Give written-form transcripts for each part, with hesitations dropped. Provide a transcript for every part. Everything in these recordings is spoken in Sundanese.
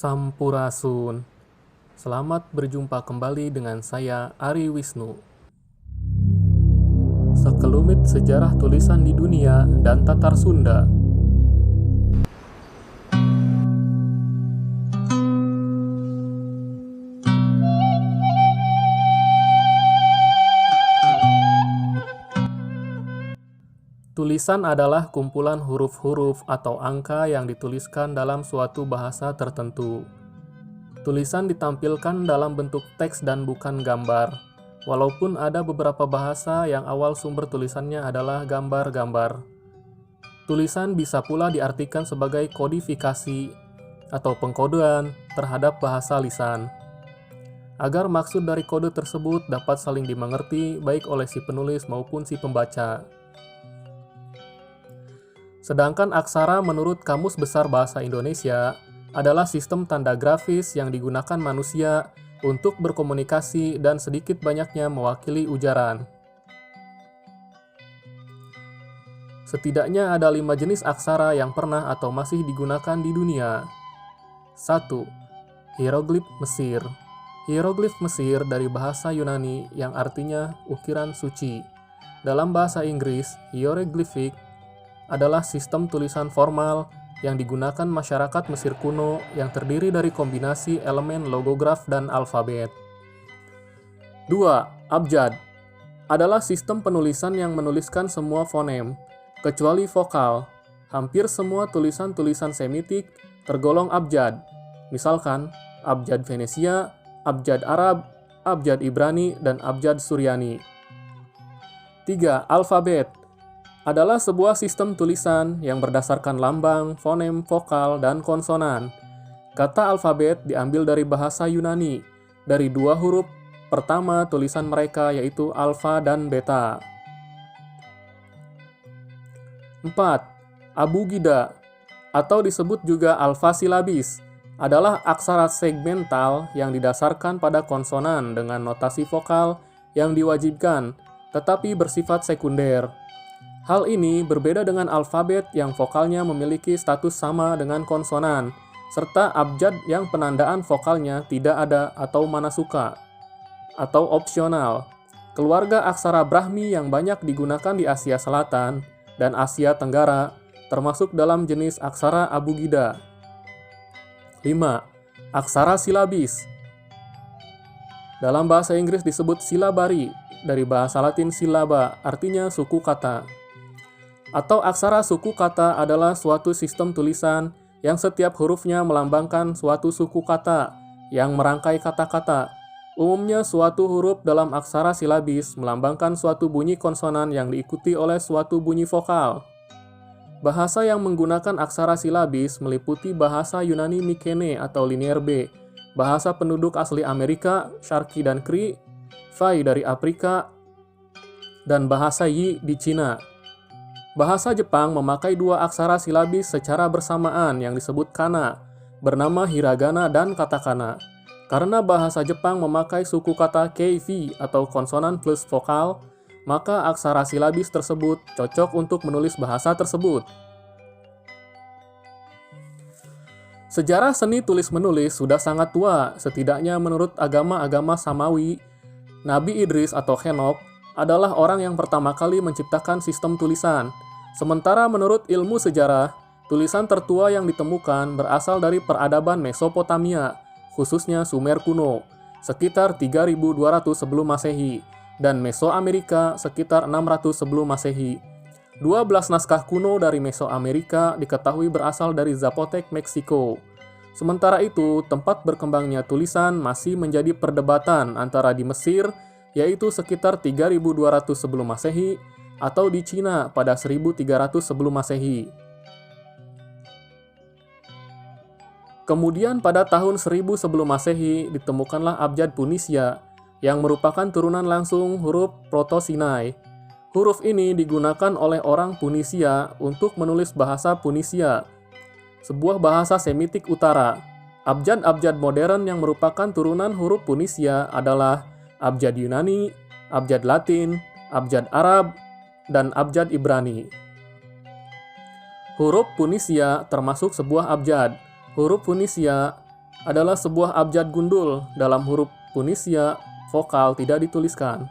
Sampurasun. Selamat berjumpa kembali dengan saya, Ari Wisnu. Sekelumit sejarah tulisan di dunia dan Tatar Sunda. Tulisan adalah kumpulan huruf-huruf atau angka yang dituliskan dalam suatu bahasa tertentu. Tulisan ditampilkan dalam bentuk teks dan bukan gambar, walaupun ada beberapa bahasa yang awal sumber tulisannya adalah gambar-gambar. Tulisan bisa pula diartikan sebagai kodifikasi atau pengkodean terhadap bahasa lisan, agar maksud dari kode tersebut dapat saling dimengerti baik oleh si penulis maupun si pembaca. Sedangkan aksara menurut Kamus Besar Bahasa Indonesia adalah sistem tanda grafis yang digunakan manusia untuk berkomunikasi dan sedikit banyaknya mewakili ujaran. Setidaknya ada 5 jenis aksara yang pernah atau masih digunakan di dunia. 1. Hieroglif Mesir. Hieroglif Mesir dari bahasa Yunani yang artinya ukiran suci. Dalam bahasa Inggris, hieroglyphic adalah sistem tulisan formal yang digunakan masyarakat Mesir kuno yang terdiri dari kombinasi elemen logograf dan alfabet. 2. Abjad adalah sistem penulisan yang menuliskan semua fonem, kecuali vokal. Hampir semua tulisan-tulisan Semitik tergolong abjad, misalkan abjad Venesia, abjad Arab, abjad Ibrani, dan abjad Suryani. 3. Alfabet adalah sebuah sistem tulisan yang berdasarkan lambang, fonem, vokal, dan konsonan. Kata alfabet diambil dari bahasa Yunani, dari 2 huruf pertama tulisan mereka yaitu alfa dan beta. 4. Abugida, atau disebut juga alfasilabis, adalah aksara segmental yang didasarkan pada konsonan dengan notasi vokal yang diwajibkan, tetapi bersifat sekunder. Hal ini berbeda dengan alfabet yang vokalnya memiliki status sama dengan konsonan, serta abjad yang penandaan vokalnya tidak ada atau manasuka, atau opsional. Keluarga aksara Brahmi yang banyak digunakan di Asia Selatan dan Asia Tenggara termasuk dalam jenis aksara abugida. 5. Aksara silabis. Dalam bahasa Inggris disebut silabari, dari bahasa Latin silaba, artinya suku kata. Atau aksara suku kata adalah suatu sistem tulisan yang setiap hurufnya melambangkan suatu suku kata yang merangkai kata-kata. Umumnya suatu huruf dalam aksara silabis melambangkan suatu bunyi konsonan yang diikuti oleh suatu bunyi vokal. Bahasa yang menggunakan aksara silabis meliputi bahasa Yunani Mikene atau Linear B, bahasa penduduk asli Amerika, Sharki dan Cree, Vai dari Afrika, dan bahasa Yi di Cina. Bahasa Jepang memakai 2 aksara silabis secara bersamaan yang disebut kana, bernama hiragana dan katakana. Karena bahasa Jepang memakai suku kata KV atau konsonan plus vokal, maka aksara silabis tersebut cocok untuk menulis bahasa tersebut. Sejarah seni tulis-menulis sudah sangat tua, setidaknya menurut agama-agama Samawi. Nabi Idris atau Henokh adalah orang yang pertama kali menciptakan sistem tulisan. Sementara menurut ilmu sejarah, tulisan tertua yang ditemukan berasal dari peradaban Mesopotamia, khususnya Sumer kuno, sekitar 3200 sebelum Masehi, dan Mesoamerika sekitar 600 sebelum Masehi. 12 naskah kuno dari Mesoamerika diketahui berasal dari Zapotec, Meksiko. Sementara itu, tempat berkembangnya tulisan masih menjadi perdebatan antara di Mesir, yaitu sekitar 3200 sebelum Masehi, atau di Cina pada 1300 sebelum Masehi. Kemudian pada tahun 1000 sebelum Masehi ditemukanlah abjad Punisia yang merupakan turunan langsung huruf Proto-Sinai. Huruf ini digunakan oleh orang Punisia untuk menulis bahasa Punisia, sebuah bahasa Semitik Utara. Abjad-abjad modern yang merupakan turunan huruf Punisia adalah abjad Yunani, abjad Latin, abjad Arab, dan abjad Ibrani. Huruf Punisia termasuk sebuah abjad. Huruf Punisia adalah sebuah abjad gundul dalam huruf Punisia, vokal tidak dituliskan.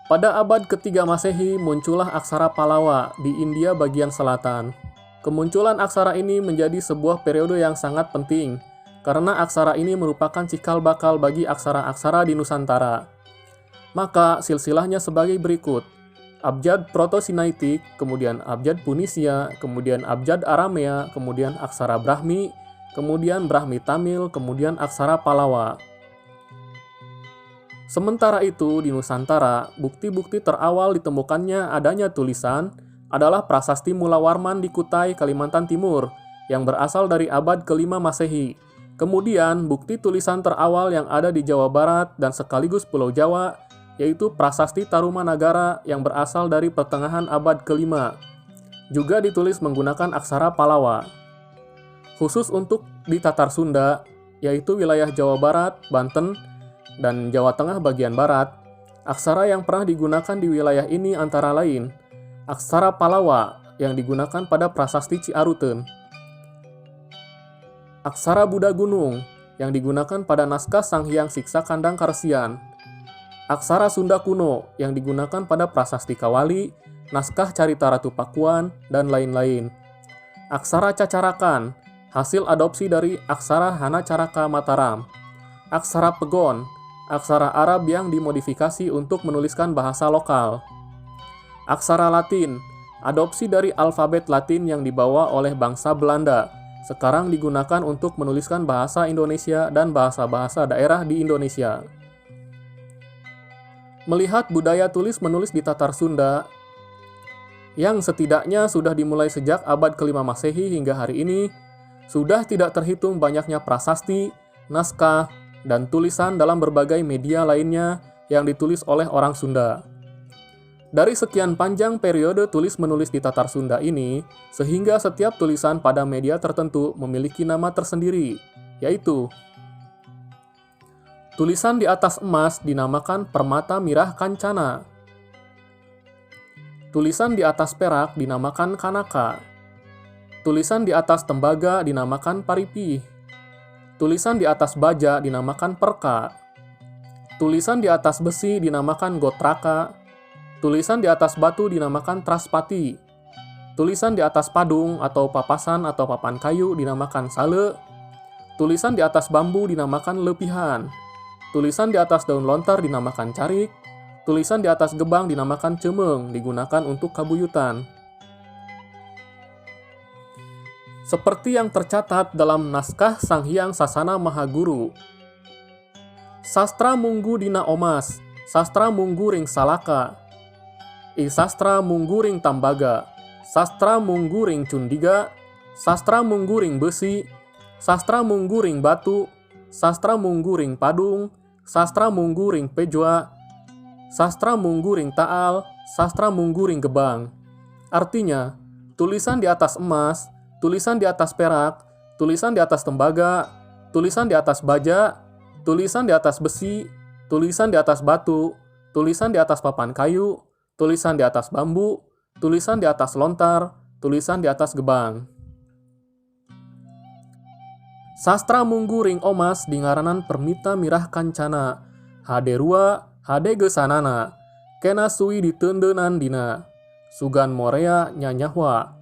Pada abad ketiga Masehi muncullah aksara Palawa di India bagian selatan. Kemunculan aksara ini menjadi sebuah periode yang sangat penting, karena aksara ini merupakan cikal bakal bagi aksara-aksara di Nusantara. Maka silsilahnya sebagai berikut. Abjad Proto-Sinaitik, kemudian abjad Punisia, kemudian abjad Aramea, kemudian aksara Brahmi, kemudian Brahmi Tamil, kemudian aksara Palawa. Sementara itu, di Nusantara, bukti-bukti terawal ditemukannya adanya tulisan adalah Prasasti Mulawarman di Kutai, Kalimantan Timur, yang berasal dari abad kelima Masehi. Kemudian, bukti tulisan terawal yang ada di Jawa Barat dan sekaligus Pulau Jawa, yaitu Prasasti Tarumanagara yang berasal dari pertengahan abad kelima, juga ditulis menggunakan aksara Palawa. Khusus untuk di Tatar Sunda, yaitu wilayah Jawa Barat, Banten, dan Jawa Tengah bagian barat, aksara yang pernah digunakan di wilayah ini antara lain aksara Palawa yang digunakan pada Prasasti Ciaruteun, aksara Buda Gunung yang digunakan pada naskah Sang Hyang Siksa Kandang Karesian, aksara Sunda kuno yang digunakan pada Prasasti Kawali, naskah Carita Ratu Pakuan, dan lain-lain. Aksara Cacarakan, hasil adopsi dari aksara Hanacaraka Mataram. Aksara Pegon, aksara Arab yang dimodifikasi untuk menuliskan bahasa lokal. Aksara Latin, adopsi dari alfabet Latin yang dibawa oleh bangsa Belanda, sekarang digunakan untuk menuliskan bahasa Indonesia dan bahasa-bahasa daerah di Indonesia. Melihat budaya tulis-menulis di Tatar Sunda, yang setidaknya sudah dimulai sejak abad kelima Masehi hingga hari ini, sudah tidak terhitung banyaknya prasasti, naskah, dan tulisan dalam berbagai media lainnya yang ditulis oleh orang Sunda. Dari sekian panjang periode tulis-menulis di Tatar Sunda ini, sehingga setiap tulisan pada media tertentu memiliki nama tersendiri, yaitu tulisan di atas emas dinamakan Permata Mirah Kancana. Tulisan di atas perak dinamakan Kanaka. Tulisan di atas tembaga dinamakan Paripih. Tulisan di atas baja dinamakan Perka. Tulisan di atas besi dinamakan Gotraka. Tulisan di atas batu dinamakan Traspati. Tulisan di atas padung atau papasan atau papan kayu dinamakan Sale. Tulisan di atas bambu dinamakan Lepihan. Tulisan di atas daun lontar dinamakan Carik. Tulisan di atas gebang dinamakan Cemeng, digunakan untuk kabuyutan. Seperti yang tercatat dalam naskah Sang Hyang Sasana Mahaguru. Sastra munggu dina omas, sastra munggu ring salaka, I sastra munggu ring tambaga, sastra munggu ring cundiga, sastra munggu ring besi, sastra munggu ring batu, sastra munggu ring padung, sastra munggu ring pejwa, sastra munggu ring taal, sastra munggu ring gebang. Artinya, tulisan di atas emas, tulisan di atas perak, tulisan di atas tembaga, tulisan di atas baja, tulisan di atas besi, tulisan di atas batu, tulisan di atas papan kayu, tulisan di atas bambu, tulisan di atas lontar, tulisan di atas gebang. Sastra munggu ring omas dingaranan Permita Mirah Kancana, hade rua, hade geusanana, kena suwi diteundeunan dina, sugan morea nyanyahwa.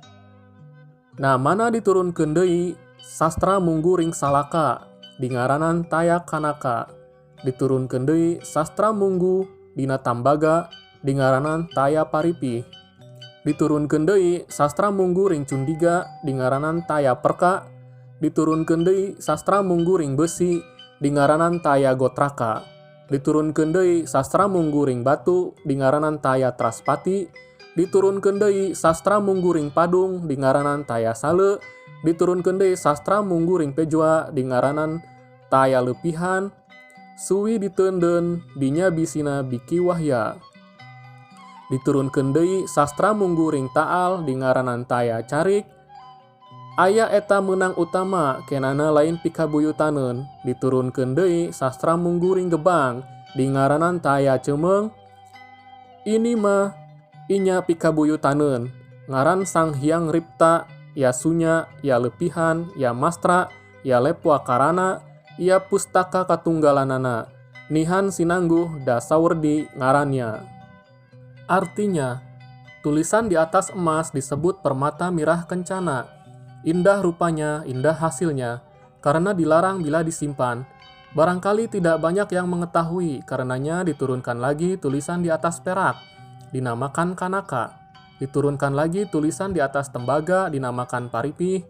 Nah mana diturunkeun deui sastra munggu ring salaka, dingaranan Taya Kanaka. Diturunkeun deui sastra munggu dina tambaga, dingaranan Taya Paripih. Diturunkeun deui sastra munggu ring cundiga, dingaranan Taya Perka. Diturunkeun deui sastra munggu ring besi, dingaranan Taya Gotraka. Diturunkeun deui sastra munggu ring batu, dingaranan Taya Traspati. Diturunkeun deui sastra munggu ring padung, dingaranan Taya Sale. Diturunkeun deui sastra munggu ring pejwa, dingaranan Taya Lepihan. Suwi diteundeun dinya bisina biki wahya. Diturunkeun deui sastra munggu ring taal, dingaranan Taya Carik. Aya eta meunang utama kenana lain pikabuyutaneun. Diturunkeun deui sastra munggu ring gebang, dingaranan Taya Cemeng. Ini mah inya pikabuyutaneun. Ngaran Sang Hyang Ripta, ya sunya, ya lepihan, ya mastra, Ia lepwakarana, ia pustaka katunggalanana, nihan sinangguh dasawerdi ngarannya. Artinya, tulisan di atas emas disebut permata mirah kencana. Indah rupanya, indah hasilnya, karena dilarang bila disimpan. Barangkali tidak banyak yang mengetahui, karenanya diturunkan lagi tulisan di atas perak, dinamakan kanaka. Diturunkan lagi tulisan di atas tembaga, dinamakan paripih.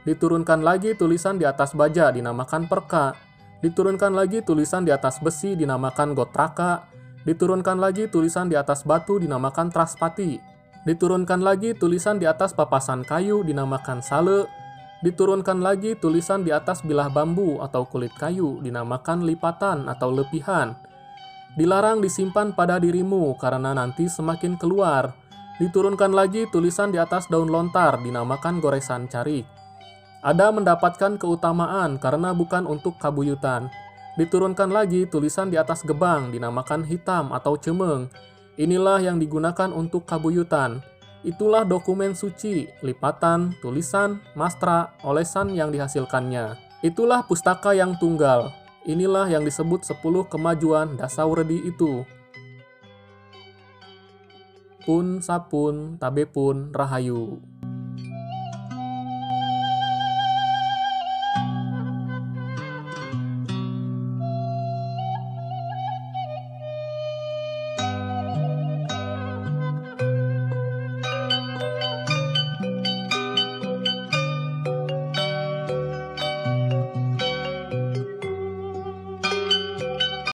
Diturunkan lagi tulisan di atas baja, dinamakan perka. Diturunkan lagi tulisan di atas besi, dinamakan gotraka. Diturunkan lagi tulisan di atas batu, dinamakan traspati. Diturunkan lagi tulisan di atas papasan kayu, dinamakan sale. Diturunkan lagi tulisan di atas bilah bambu atau kulit kayu, dinamakan lipatan atau lepihan. Dilarang disimpan pada dirimu karena nanti semakin keluar. Diturunkan lagi tulisan di atas daun lontar, dinamakan goresan carik. Ada mendapatkan keutamaan karena bukan untuk kabuyutan. Diturunkan lagi tulisan di atas gebang, dinamakan hitam atau cemeng. Inilah yang digunakan untuk kabuyutan. Itulah dokumen suci, lipatan, tulisan, mastra, olesan yang dihasilkannya. Itulah pustaka yang tunggal. Inilah yang disebut 10 kemajuan dasawredi itu. Pun sapun tabe pun rahayu.